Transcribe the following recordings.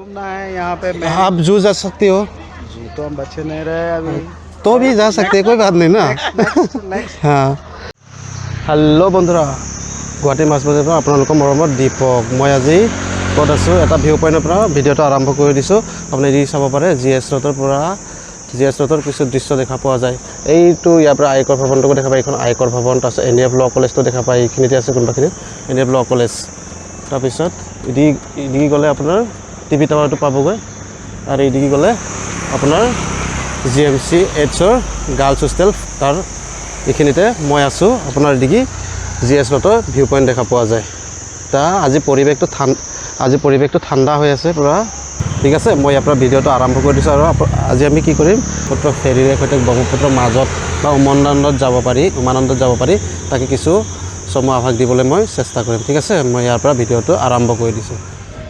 घूमना है यहाँ पे मैं आप जू जा सकते हो। जी तो हम बच्चे नहीं रहे अभी। तो भी जा सकते हैं, कोई बात नहीं ना। नेक्स्ट। হ্যাঁ, হেল্ল' বন্ধুৰা, গুৱাহাটী মাছ বজাৰৰ পৰা আপোনালোকৰ মৰমৰ দীপক। মই আজি ক'ত আছোঁ, এটা ভিউ পইণ্টৰ পৰা ভিডিঅ'টো আৰম্ভ কৰি দিছোঁ। আপুনি দি চাব পাৰে, জি এছ ৰোডৰ পৰা, জি এছ ৰোডৰ কিছু দৃশ্য দেখা পোৱা যায়। এইটো ইয়াৰ পৰা আয়কৰ ভৱনটোকো দেখা পায়। এইখন আয়কৰ ভৱন। তাৰপিছত এন এফ ল' কলেজটো দেখা পায়। এইখিনিতে আছে কোনোবাখিনিত এন এফ ল' কলেজ। তাৰপিছত ইদি গ'লে আপোনাৰ টিভি টাৱাৰটো পাবগৈ আৰু ইদিকি গ'লে আপোনাৰ জি এম চি এইচৰ গাৰ্লছ হোষ্টেল, তাৰ এইখিনিতে মই আছোঁ। আপোনাৰ এদিকি জি এছ ৰোডৰ ভিউ পইণ্ট দেখা পোৱা যায়। তা আজি পৰিৱেশটো ঠাণ্ডা হৈ আছে পূৰা। ঠিক আছে, মই ইয়াৰ পৰা ভিডিঅ'টো আৰম্ভ কৰি দিছোঁ। আৰু আজি আমি কি কৰিম, পুত্ৰ ফেৰীৰে সৈতে ব্ৰহ্মপুত্ৰৰ মাজত বা উমানন্দত যাব পাৰি, উমানন্দত যাব পাৰি, তাকে কিছু চমু আভাস দিবলৈ মই চেষ্টা কৰিম। ঠিক আছে, মই ইয়াৰ পৰা ভিডিঅ'টো আৰম্ভ কৰি দিছোঁ।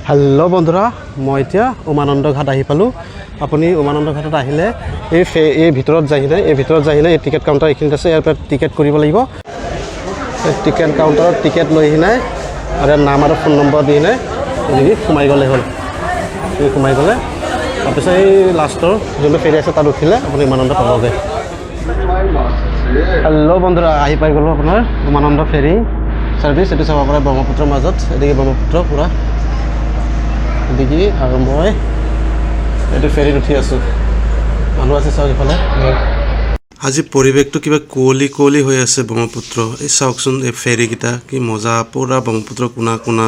হেল্ল' বন্ধুৰা, মই এতিয়া উমানন্দ ঘাট আহি পালোঁ। আপুনি উমানন্দ ঘাটত আহিলে এই ভিতৰত যাই কিনে, এই ভিতৰত যাই কিনে এই টিকেট কাউণ্টাৰ এইখিনিত আছে। ইয়াৰ পৰা টিকেট কৰিব লাগিব। এই টিকেট কাউণ্টাৰত টিকেট লৈ কিনে আৰু ইয়াত নাম আৰু ফোন নম্বৰ দি কিনে এনেকৈ সোমাই গ'লে হ'ল। এই সোমাই গ'লে তাৰপিছত এই লাষ্টৰ যোনটো ফেৰী আছে, তাত উঠিলে আপুনি উমানন্দ পাবগৈ। হেল্ল' বন্ধুৰা, আহি পাই গ'লোঁ আপোনাৰ উমানন্দ ফেৰী ছাৰ্ভিচ। এইটো চাব পাৰে, ব্ৰহ্মপুত্ৰৰ মাজত, এদিকে ব্ৰহ্মপুত্ৰ পূৰা এদিকে আৰু মই এইটো ফেৰীত উঠি আছোঁ। মানুহ আছে, চাওক ইফালে। আজি পৰিৱেশটো কিবা কুঁৱলী কুঁৱলী হৈ আছে ব্ৰহ্মপুত্ৰ। এই চাওকচোন, এই ফেৰীকেইটা কি মজা, পূৰা ব্ৰহ্মপুত্ৰ কোনা কোনা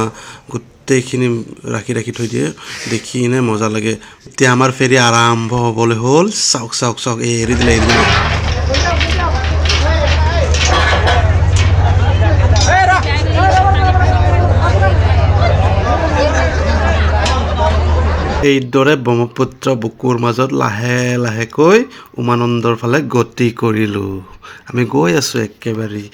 গোটেইখিনি ৰাখি ৰাখি থৈ দিয়ে। দেখি কিনে মজা লাগে। এতিয়া আমাৰ ফেৰী আৰম্ভ হ'বলৈ হ'ল। চাওক চাওক চাওক, এই এৰি দিলে, এৰি দিলে। এইদৰে ব্ৰহ্মপুত্ৰ বুকুৰ মাজত লাহে লাহেকৈ উমানন্দৰ ফালে গতি কৰিলোঁ। আমি গৈ আছোঁ একেবাৰে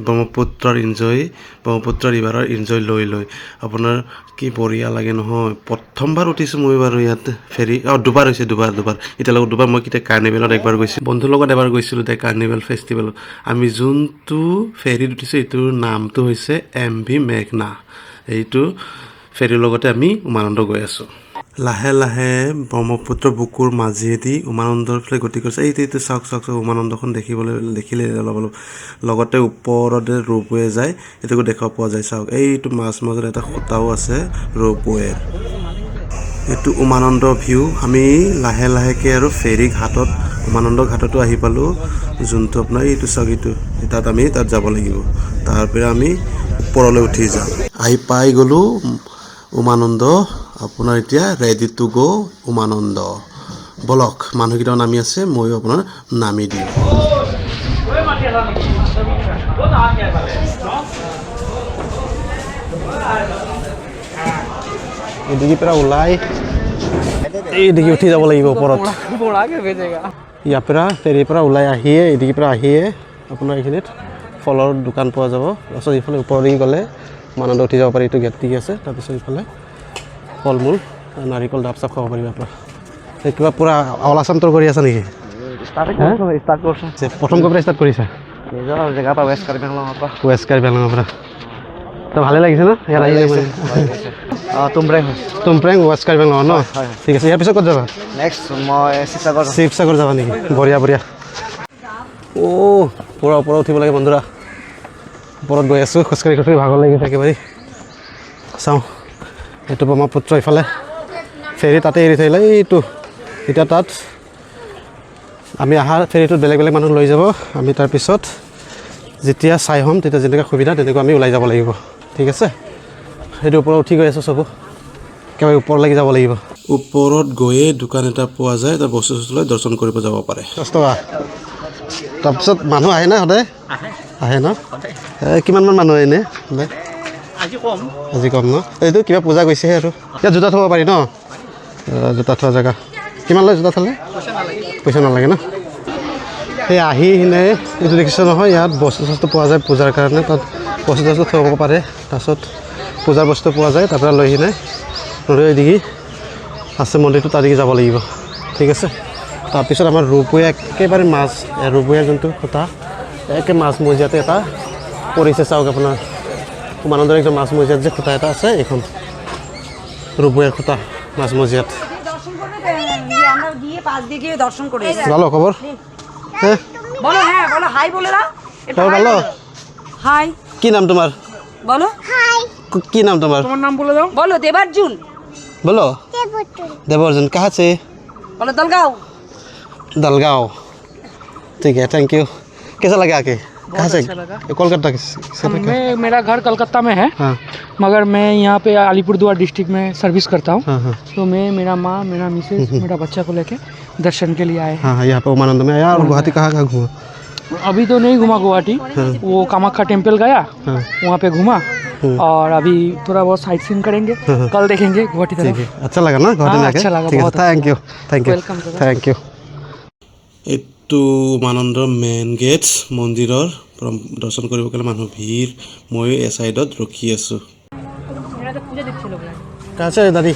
ব্ৰহ্মপুত্ৰৰ এনজয়, ব্ৰহ্মপুত্ৰ ৰিভাৰৰ এনজয় লৈ লৈ। আপোনাৰ কি বঢ়িয়া লাগে নহয়। প্ৰথমবাৰ উঠিছোঁ মই বাৰু ইয়াত ফেৰী। অঁ, দুবাৰ হৈছে, দুবাৰ দুবাৰ এতিয়ালৈকে দুবাৰ। মই কেতিয়া কাৰ্নিভেলত একবাৰ গৈছিলোঁ, বন্ধুৰ লগত এবাৰ গৈছিলোঁ এতিয়া কাৰ্নিভেল ফেষ্টিভেলত। আমি যোনটো ফেৰীত উঠিছোঁ, এইটোৰ নামটো হৈছে এম ভি মেঘনা। এইটো ফেৰীৰ লগতে আমি উমানন্দ গৈ আছোঁ। লাহে লাহে ব্ৰহ্মপুত্ৰ বুকুৰ মাজেদি উমানন্দৰ ফালে গতি কৰিছে। এইটো চাওক চাওক চাওক, উমানন্দখন দেখিবলৈ দেখিলে অলপ অলপ লগতে ওপৰতে ৰোপৱে যায়, এইটোকো দেখা পোৱা যায়। চাওক, এইটো মাজত এটা খুঁটাও আছে ৰোপৱেৰ। এইটো উমানন্দ ভিউ। আমি লাহে লাহেকৈ আৰু ফেৰী ঘাটত, উমানন্দ ঘাটতো আহি পালোঁ। যোনটো আপোনাৰ এইটো চাওক, এইটো তাত আমি তাত যাব লাগিব। তাৰ পৰা আমি ওপৰলৈ উঠি যাম। আহি পাই গ'লোঁ উমানন্দ। আপোনাৰ এতিয়া ৰেডি টু গ' উমানন্দ। বলক, মানুহকেইটাও নামি আছে, ময়ো আপোনাৰ নামি দিওঁ। এদিকে পৰা ওলাই এইদিকে উঠি যাব লাগিব ওপৰত। ইয়াৰ পৰা ফেৰীৰ পৰা ওলাই আহিয়ে, এদিকে পৰা আহিয়ে আপোনাৰ এইখিনিত ফলৰ দোকান পোৱা যাব। তাৰপিছত ইফালে ওপৰলৈ গ'লে উমানন্দ উঠি যাব পাৰি। এইটো গেট ঠিক আছে। তাৰপিছত ইফালে ফল মূল, নাৰিকল, ডাব চাব খাব পাৰিব। আপোনাৰ এই কিবা পূৰা অল আছাম টুৰ কৰি আছা নেকি? ষ্টাৰ্ট কৰিছোঁ। প্ৰথম ক'ৰ পৰা ষ্টাৰ্ট কৰিছা? নিজৰ জেগাৰ পৰা, ৱেষ্ট কাৰ্বি আংলঙৰ পৰা। ৱেষ্ট কাৰ্বি আংলঙৰ পৰা। তো ভালে লাগিছে ন ইয়াত আহি? অঁ, তুমব্ৰেং হয়। তুমপ্ৰেং, ৱেষ্ট কাৰ্বি আংলঙৰ ন? হয়। ঠিক আছে, ইয়াৰ পিছত ক'ত যাবা? নেক্সট মই শিৱসাগৰ যাম। শিৱসাগৰ যাবা নেকি? বঢ়িয়া বঢ়িয়া। অ', পূৰা ওপৰত উঠিব লাগে বন্ধুৰা। ওপৰত গৈ আছোঁ খোজকাঢ়ি খোজকাঢ়ি, ভাগৰ লাগিছে একেবাৰে। চাওঁ, এইটো ব্ৰহ্মপুত্ৰ। ইফালে ফেৰী তাতে এৰি থাকিলে এইটো। এতিয়া তাত আমি অহা ফেৰীটোত বেলেগ বেলেগ মানুহ লৈ যাব। আমি তাৰপিছত যেতিয়া চাই হ'ম, তেতিয়া যেনেকুৱা সুবিধা তেনেকুৱা আমি ওলাই যাব লাগিব। ঠিক আছে, সেইটো ওপৰত উঠি গৈ আছোঁ। চবো একেবাৰে ওপৰলৈকে যাব লাগিব। ওপৰত গৈয়ে দোকান এটা পোৱা যায়, তাত বস্তু চস্তু লৈ দৰ্শন কৰিব যাব পাৰে। 10 টকা। তাৰপিছত মানুহ আহে না সদায়? আহে ন? কিমানমান মানুহ এনে সদায়? আজি কম। আজি কম ন? এইটো কিবা পূজা গৈছেহে। আৰু ইয়াত জোতা থ'ব পাৰি ন? জোতা থোৱা জেগা। কিমান লয় জোতা থ'লে? পইচা নালাগে ন? সেই আহি কিনে এইটো দেখিছে নহয়, ইয়াত বস্তু চস্তু পোৱা যায় পূজাৰ কাৰণে। তাত বস্তু চস্তু থ'ব পাৰে। তাৰপিছত পূজাৰ বস্তু পোৱা যায়। তাৰপৰা লৈ কিনে নহ'লে এদিকে আছে মন্দিৰটো, তাত যাব লাগিব। ঠিক আছে, তাৰপিছত আমাৰ ৰোপৱে একেবাৰে মাছ, ৰোপৱে যোনটো খুঁটা, একে মাছ মজিয়াতে এটা পৰিছে। চাওক, আপোনাৰ উমানন্দৰ একদম মাছ মজিয়াত যে খুঁটা এটা আছে, এইখন ৰোপৱেৰ খুঁটা। মাজমজিয়াত। দর্শন করবে তো, ইয়ে, আমরা গিয়ে পাশ দিয়ে গিয়ে দর্শন করে এসেছি। ভালো খবর, হ্যাঁ। বলো, হ্যাঁ বলো, হাই বলে দাও একটু। খবর হাই ভালো? বলো। হাই। কি নাম তোমার? বলো। কি নাম তোমার? বলো দেবার্জুন। বলো देवर्जुन। कहाँ से? বলো দলগাঁও। दलगांव, ठीक है, thank you. कैसा लगा आके? कहाँ से? कोलकाता से? मैं, मेरा घर कलकत्ता में है। हाँ। मगर मैं यहाँ पे अलीपुरद्वार डिस्ट्रिक्ट में सर्विस करता हूँ। हाँ हाँ तो मैं, मेरा माँ, मेरा मिसेज, मेरा बच्चा को लेके दर्शन के लिए आए हैं। हाँ हाँ, यहाँ पे उमानंद में आया और गुवाहाटी कहाँ कहाँ घूमा? अभी तो नहीं घुमा गुवाहाटी, वो कामाख्या टेम्पल गया। हाँ। वहाँ पे घूमा और अभी थोड़ा बहुत साइट सीन करेंगे, कल देखेंगे गुवाहाटी ठीक तरफ। है, अच्छा लगा ना गुवाहाटी में हाँ, आके? अच्छा लगा, ठीक है। बहुत। Thank you, thank you. Welcome, दादा। Thank you. এইটো উমানন্দৰ মেইন গেট। মন্দিৰৰ দৰ্শন কৰিবৰ কাৰণে মানুহ ভিৰ। ময়ো এই চাইডত ৰখি আছোঁ। कहाँ से दादी?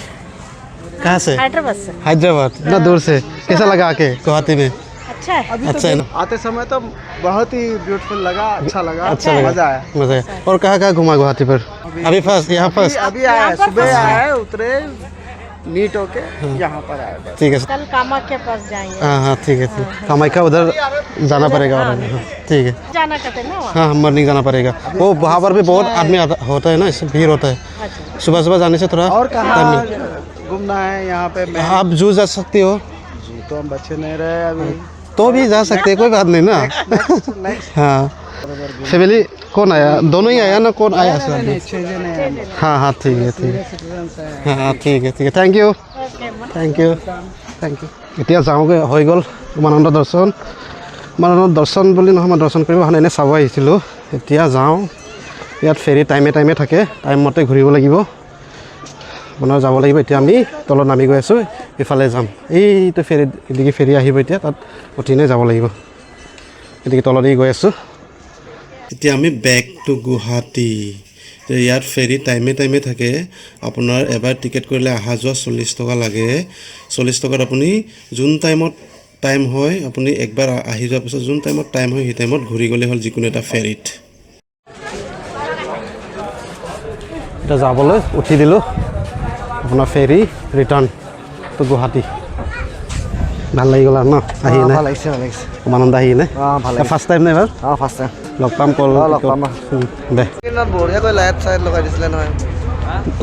कहाँ से? হায়দ্রাবাদ से। हैदराबाद, इतना दूर से। कैसा लगा आके गुवाहाटी में? अच्छा है। अच्छा है ना? आते समय तो बहुत ही ब्यूटीफुल लगा, अच्छा लगा। अच्छा लगा। मजा आया। मजा आया। और कहाँ कहाँ घुमा गुवाहाटी पर? अभी फर्स्ट, यहाँ फर्स्ट। अभी आया, सुबह आया, उतरे, नीट होके यहाँ पर आए बस। ठीक है। कल कामाख्या पास जाएंगे। हाँ हाँ, ठीक है, ठीक। कामाख्या उधर जाना पड़ेगा और, हाँ, ठीक है। जाना कहते हैं ना वहाँ। हाँ, मॉर्निंग जाना पड़ेगा। वो वहाँ पर भी बहुत आदमी होता है ना, इससे भीड़ होता है। सुबह सुबह जाने से थोड़ा और टाइम कहाँ मिल- घूमना है यहाँ पे? मैं आप जू जा सकती हो। जू तो हम बच्चे नहीं रहे अभी। तो भी जा सकते हैं, कोई बात नहीं ना। नेक्स्ट। हाँ, फैमिली कौन आया? दोनों ही आया ना? कौन आया साथ में? छः जने हैं। हाँ हाँ, ठीक है, ठीक है। सिटीजन्स हैं। हाँ, ठीक है, ठीक है। Thank you, thank you, thank you. এতিয়া যাওঁগৈ। হৈ গ'ল উমানন্দ দৰ্শন। উমানন্দ দৰ্শন বুলি নহয়, মই দৰ্শন কৰিব অহা নাই, এনেই চাব আহিছিলোঁ। এতিয়া যাওঁ। ইয়াত ফেৰী টাইমে টাইমে থাকে, টাইম মতে ঘূৰিব লাগিব, আপোনাৰ যাব লাগিব। এতিয়া আমি তলত নামি গৈ আছোঁ, ইফালে যাম। এইটো ফেৰী, এদিকে ফেৰী আহিব, এতিয়া তাত উঠিনে যাব লাগিব। গতিকে তলত দি গৈ আছোঁ। এতিয়া আমি বেক টু গুৱাহাটী। এতিয়া ইয়াত ফেৰী টাইমে টাইমে থাকে। আপোনাৰ এবাৰ টিকেট কৰিলে অহা যোৱা 40 টকা লাগে। 40 টকাত আপুনি যোন টাইমত টাইম হয়, আপুনি একবাৰ আহি যোৱাৰ পিছত যোন টাইমত টাইম হয়, সেই টাইমত ঘূৰি গ'লে হ'ল যিকোনো এটা ফেৰীত। এতিয়া যাবলৈ উঠি দিলোঁ আপোনাৰ ফেৰী, ৰিটাৰ্ণ টু গুৱাহাটী। ভাল লাগি গ'ল আৰু ন আহি ভাল কিনে? লাগিছে, ভাল লাগিছে। উমানন্দ আহি কিনে? অঁ, ভাল লাগিছে। ফাৰ্ষ্ট টাইম নে এবাৰ? অঁ, ফাৰ্ষ্ট টাইম। লগ পাম কল। অঁ, লগ পাম। দে। দিনত বঢ়িয়াকৈ লাইট চাইট লগাই দিছিলে নহয়।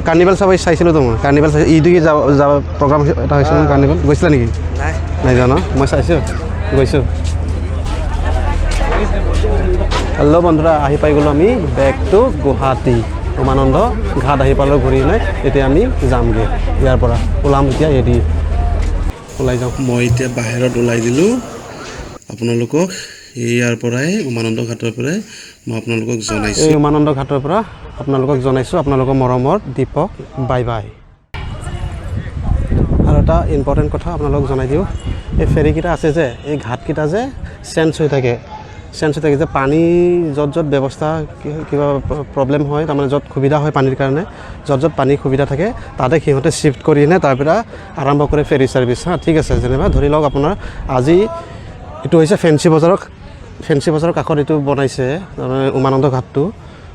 কাৰ্নিভেল চাব চাইছিলোঁতো মই। কাৰ্নিভেল চাই ঈদ যাব যাব প্ৰগ্ৰাম এটা হৈছিল নহয়, কাৰ্নিভেল গৈছিলা নেকি? নাই। নাই যোৱা ন? মই চাইছোঁ, গৈছোঁ। হেল্ল' বন্ধুৰা, আহি পাই গ'লোঁ আমি বেক টু গুৱাহাটী। উমানন্দ ঘাট আহি পালোঁ ঘূৰি কিনে। এতিয়া আমি যামগৈ ইয়াৰ পৰা, ওলাম এতিয়া, ৰেডি, ওলাই যাওঁ। মই এতিয়া বাহিৰত ওলাই দিলোঁ। আপোনালোকক ইয়াৰ পৰাই, উমানন্দ ঘাটৰ পৰাই মই আপোনালোকক জনাইছোঁ। এই উমানন্দ ঘাটৰ পৰা আপোনালোকক জনাইছোঁ, আপোনালোকৰ মৰমৰ দীপক, বাই বাই। আৰু এটা ইম্পৰ্টেণ্ট কথা আপোনালোকক জনাই দিওঁ। এই ফেৰীকেইটা আছে যে, এই ঘাটকেইটা যে চেঞ্জ হৈ থাকে, চেঞ্জ হৈ থাকে যে, পানী য'ত য'ত ব্যৱস্থা কিবা প্ৰব্লেম হয়, তাৰমানে য'ত সুবিধা হয় পানীৰ কাৰণে, য'ত য'ত পানীৰ সুবিধা থাকে, তাতে সিহঁতে শ্বিফ্ট কৰি কিনে তাৰ পৰা আৰম্ভ কৰে ফেৰী ছাৰ্ভিচ। হা, ঠিক আছে। যেনিবা ধৰি লওক আপোনাৰ আজি এইটো হৈছে ফেঞ্চি বজাৰৰ, ফেঞ্চি বজাৰৰ কাষত এইটো বনাইছে, তাৰমানে উমানন্দ ঘাটটো,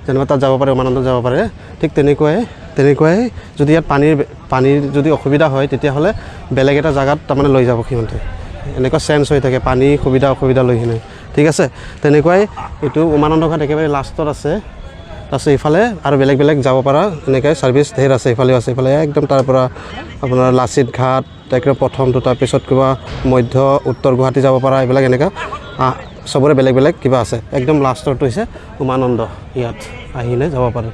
যেনিবা তাত যাব পাৰে, উমানন্দ যাব পাৰে। ঠিক তেনেকুৱাই যদি ইয়াত পানীৰ যদি অসুবিধা হয়, তেতিয়াহ'লে বেলেগ এটা জেগাত তাৰমানে লৈ যাব সিহঁতে। এনেকুৱা চেঞ্জ হৈ থাকে পানী সুবিধা অসুবিধা লৈ কিনে। ঠিক আছে। তেনেকুৱাই এইটো উমানন্দ ঘাট একেবাৰে লাষ্টত আছে। তাৰপিছত ইফালে আৰু বেলেগ বেলেগ যাব পৰা এনেকৈ ছাৰ্ভিচ ধেৰ আছে। ইফালেও আছে, ইফালে একদম তাৰ পৰা আপোনাৰ লাচিত ঘাট একদম প্ৰথমটো, তাৰপিছত কিবা মধ্য উত্তৰ গুৱাহাটী যাব পৰা, এইবিলাক এনেকুৱা চবৰে বেলেগ বেলেগ কিবা আছে। একদম লাষ্টৰটো হৈছে উমানন্দ, ইয়াত আহিলে যাব পাৰে।